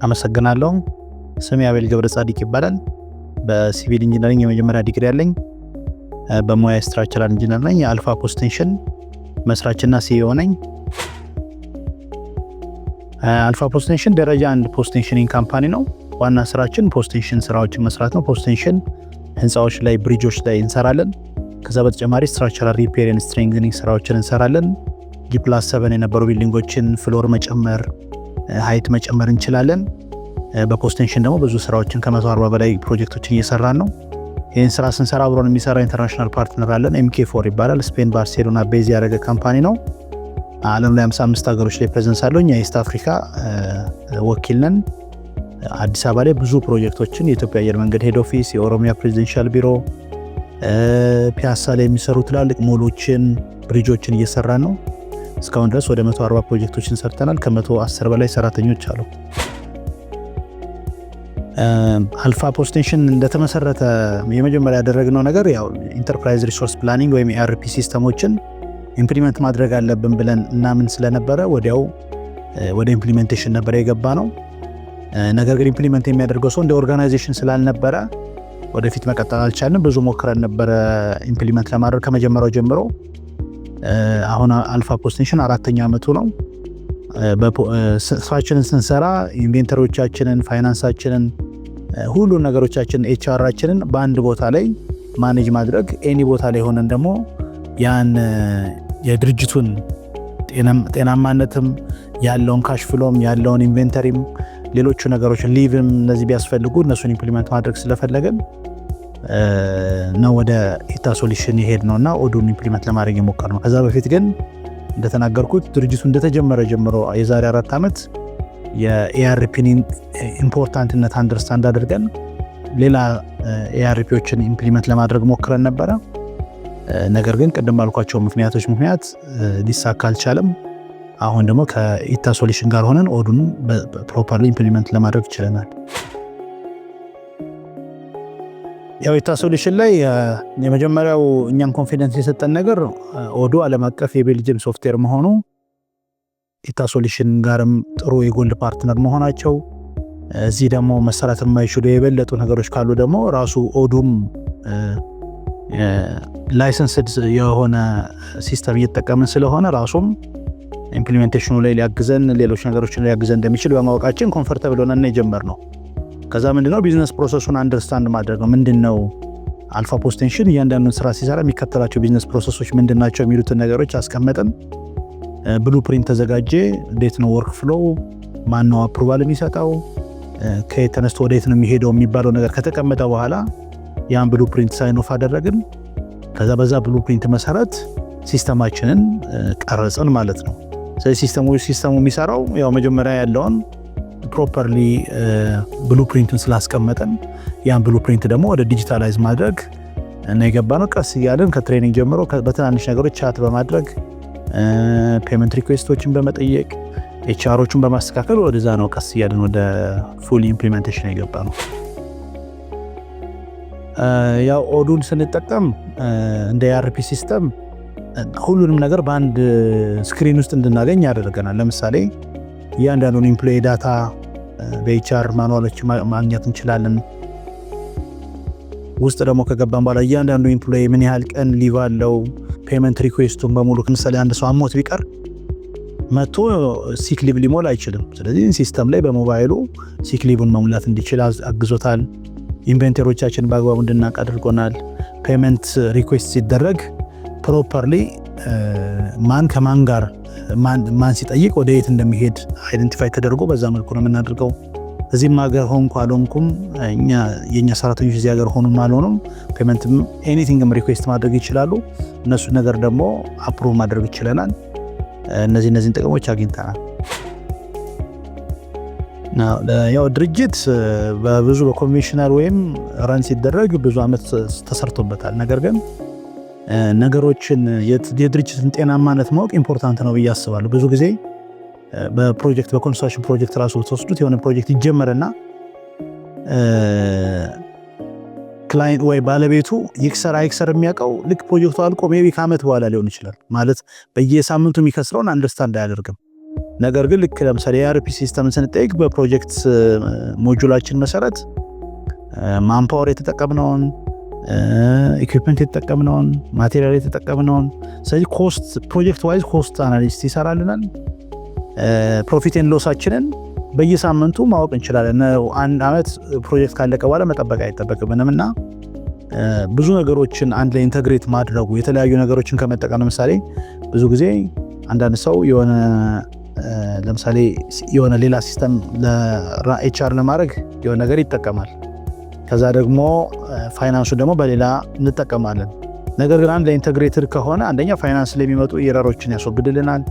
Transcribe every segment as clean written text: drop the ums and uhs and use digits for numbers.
አመሰግናለሁ። ስሜ አቤል ገብረ ጻዲቅ ይባላል። በ civil engineering የመጀመሪያ ዲግሪ ያለኝ፣ በሙያ structural engineer ነኝ። የአልፋ Post Tension መስራችና CEO ነኝ። አልፋ Post Tension ደረጃ አንድ post tensioning company ነው። ዋና ስራችን post tension ስራዎችን መስራት ነው። Post tension ህንፃዎች ላይ፣ bridge ኦች ላይ እንሰራለን። ከዛ በተጨማሪ structural repair and strengthening ስራዎችን እንሰራለን። G+7 የነበሩ building ኦችን floor መጨመር፣ height መጨመር እንችላለን። በ post tension ደግሞ ብዙ ስራዎችን ከ140 በላይ ፕሮጀክቶችን እየሰራን ነው። ይህን ስራ ስንሰራ አብሮን የሚሰራ international partner አለን። MK4 ይባላል። ስፔን ባርሴሎና base ያደረገ company ነው። ዓለም ላይ 55 ሀገሮች ላይ presence አለው። እኛ East Africa ወኪል ነን። አዲስ አበባ ላይ ብዙ ፕሮጀክቶችን የኢትዮጵያ አየር መንገድ head office፣ የኦሮሚያ presidential ቢሮ፣ ፒያሳ ላይ የሚሰሩ ትላልቅ mall ኦችን፣ bridge ኦችን እየሰራን ነው። እስካሁን ድረስ ወደ 140 ፕሮጀክቶችን ሰርተናል። ከ110 በላይ ሰራተኞች አሉ። አልፋ Post Tension እንደተመሰረተ የመጀመሪያ ያደረግነው ነገር ያው enterprise resource planning ወይም ERP system ኦችን implement ማድረግ አለብን ብለን እናምን ስለነበረ ወዲያው ወደ implementation ነበር የገባነው። ነገር ግን implement የሚያደርገው ሰው እንደ organization ስላልነበረ ወደፊት መቀጠል አልቻልንም። ብዙ ሞክረን ነበረ implement ለማድረግ ከመጀመሪያው ጀምሮ። አሁን አልፋ Post Tension አራተኛ ዓመቱ ነው። ስራችንን ስንሰራ inventory ዎቻችንን፣ ፋይናንሳችንን፣ ሁሉን ነገሮቻችንን፣ HR ኣችንን በአንድ ቦታ ላይ manage ማድረግ፣ any ቦታ ላይ ሆነን ደግሞ ያን የድርጅቱን ጤናማነትም ያለውን cash flow ም ያለውን inventory ም ሌሎቹ ነገሮችን leave ም እነዚህ ቢያስፈልጉ እነሱን implement ማድረግ ስለፈለግን ነው ወደ ኢታ Solution የሄድነው እና Odoo ን implement ለማድረግ የሞከርነው። ከዛ በፊት ግን እንደተናገርኩት ድርጅቱ እንደተጀመረ ጀምሮ የዛሬ 4 ዓመት የ ERP ን important ነት understand አድርገን ሌላ ERP ዎችን implement ለማድረግ ሞክረን ነበረ። ነገር ግን ቅድም ባልኳቸው ምክንያቶች ምክንያት ሊሳካ አልቻለም። አሁን ደግሞ ከኢታ Solution ጋር ሆነን Odoo ን properly implement ለማድረግ ችለናል። ያው ኢታ Solution ላይ የመጀመሪያው እኛን confidence የሰጠን ነገር Odoo ዓለም አቀፍ የቤልጅየም ሶፍትዌር መሆኑ፣ ኢታ Solution ጋርም ጥሩ የ gold partner መሆናቸው፣ እዚህ ደግሞ መሰራት የማይችሉ የበለጡ ነገሮች ካሉ ደግሞ ራሱ Odoo ም licensed የሆነ system እየተጠቀምን ስለሆነ ራሱም implementation ኑ ላይ ሊያግዘን፣ ሌሎች ነገሮችን ሊያግዘን እንደሚችል በማወቃችን comfortable ሆነን የጀመርነው። ከዛ ምንድነው business process ኡን understand ማድረግ ነው። ምንድነው አልፋ Post Tension እያንዳንዱን ስራ ሲሰራ የሚከተላቸው business process ኦች ምንድን ናቸው የሚሉትን ነገሮች አስቀመጥን። Blueprint ተዘጋጀ። እንዴት ነው workflow፣ ማን ነው approval የሚሰጠው፣ ከየት ተነስቶ ወደየት ነው የሚሄደው የሚባለው ነገር ከተቀመጠ በኋላ ያን blueprint sign off አደረግን። ከዛ በዛ blueprint መሰረት system ኣችንን ቀረጽን ማለት ነው። ስለዚህ system ኡ የሚሰራው ያው መጀመሪያ ያለውን properly blueprint ኡን ስላስቀመጠን ያን blueprint ደግሞ ወደ digitalize ማድረግ እና የገባነው። ቀስ እያለን ከ training ጀምሮ በትናንሽ ነገሮች chat በማድረግ፣ payment request ኦችን በመጠየቅ፣ HR ኦቹን በማስተካከል ወደዛ ነው ቀስ እያለን ወደ full implementation የገባነው። ያው Odoo ን ስንጠቀም እንደ ERP system ሁሉንም ነገር በአንድ screen ውስጥ እንድናገኝ ያደርገናል። ለምሳሌ እያንዳንዱን employee data በ HR manual ኦች ማግኘት እንችላለን። ውስጥ ደግሞ ከገባን በኋላ እያንዳንዱ employee ምን ያህል ቀን leave አለው፣ payment request ኡን በሙሉ። ለምሳሌ አንድ ሰው አሞት ቢቀር መጥቶ sick leave ሊሞላ አይችልም። ስለዚህ system ላይ በሞባይሉ sick leave ን መሙላት እንዲችል አግዞታል። Inventory ዎቻችን በአግባቡ እንድናውቅ አድርጎናል። Payment request ሲደረግ properly ማን ከማን ጋር፣ ማን ሲጠይቅ ወደ የት እንደሚሄድ identify ተደርጎ በዛ መልኩ ነው የምናደርገው። እዚህም ሀገር ሆንኩ አልሆንኩም፣ የእኛ ሰራተኞች እዚህ ሀገር ሆኑም አልሆኑም payment ም anything ም request ማድረግ ይችላሉ። እነሱ ነገር ደግሞ approve ማድረግ ይችለናል። እነዚህን ጥቅሞች አግኝተናል። ያው ድርጅት በብዙ በ conventional ወይም run ሲደረግ ብዙ ዓመት ተሰርቶበታል። ነገር ግን ነገሮችን የድርጅትን ጤናማነት ማወቅ important ነው ብዬ አስባለሁ። ብዙ ጊዜ በፕሮጀክት፣ በ construction ፕሮጀክት ራሱ ብትወስዱት የሆነ ፕሮጀክት ይጀመርና client ወይ ባለቤቱ ይክሰር አይክሰር የሚያውቀው ልክ ፕሮጀክቱ አልቆ maybe ከዓመት በኋላ ሊሆን ይችላል። ማለት በየሳምንቱ የሚከስረውን understand አያደርግም። ነገር ግን ልክ ለምሳሌ የ ERP system ስንጠይቅ በ project module ኣችን መሰረት manpower የተጠቀምነውን፣ equipment የተጠቀምነውን፣ material የተጠቀምነውን፣ ስለዚህ cost project wise cost analysis ይሰራልናል። Profit and loss ኣችንን በየሳምንቱ ማወቅ እንችላለን። አንድ ዓመት ፕሮጀክት ካለቀ በኋላ መጠበቅ አይጠበቅብንም እና ብዙ ነገሮችን አንድ ላይ integrate ማድረጉ፣ የተለያዩ ነገሮችን ከመጠቀም፣ ለምሳሌ ብዙ ጊዜ አንዳንድ ሰው የሆነ ለምሳሌ የሆነ ሌላ system ለ HR ለማድረግ የሆነ ነገር ይጠቀማል። ከዛ ደግሞ ፋይናንሱ ደግሞ በሌላ እንጠቀማለን። ነገር ግን አንድ ላይ integrated ከሆነ አንደኛ ፋይናንስ ላይ የሚመጡ error ኦችን ያስወግድልናል።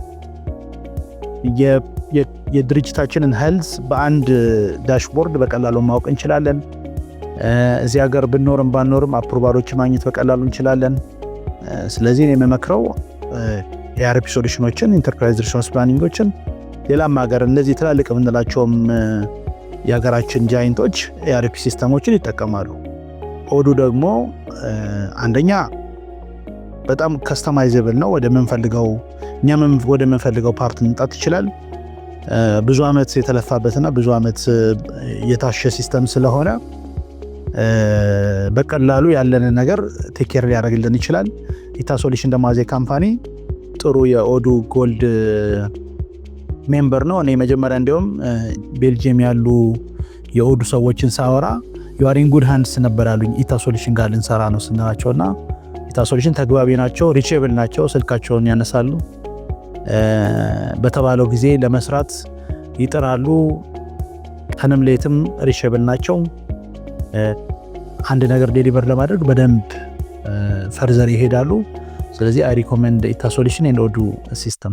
የድርጅታችንን health በአንድ dashboard በቀላሉ ማወቅ እንችላለን። እዚህ ሀገር ብንኖርም ባንኖርም approval ኦች ማግኘት በቀላሉ እንችላለን። ስለዚህ እኔ የምመክረው የ ERP solution ኦችን፣ enterprise resource planning ኦችን ሌላም ሀገር እነዚህ ትላልቅ የምንላቸውም የሀገራችን giant ኦች ERP system ኦችን ይጠቀማሉ። Odoo ደግሞ አንደኛ በጣም customizable ነው። ወደምንፈልገው እኛ ወደምንፈልገው part መምጣት ይችላል። ብዙ ዓመት የተለፋበትና ብዙ ዓመት የታሸ system ስለሆነ በቀላሉ ያለንን ነገር take care ሊያደርግልን ይችላል። ኢታ Solution ደግሞ as a company ጥሩ የ Odoo gold member ነው። እኔ መጀመሪያ እንዲሁም ቤልጅየም ያሉ የ Odoo ሰዎችን ሳወራ "You are in good hands" ነበር ያሉኝ። ኢታ Solution ጋር ልንሰራ ነው ስንላቸው እና ኢታ Solution ተግባቢ ናቸው፣ reachable ናቸው፣ ስልካቸውን ያነሳሉ፣ በተባለው ጊዜ ለመስራት ይጥራሉ። ቀንም ሌትም reachable ናቸው። አንድ ነገር deliver ለማድረግ በደንብ further ይሄዳሉ። ስለዚህ I recommend ኢታ Solution and Odoo system።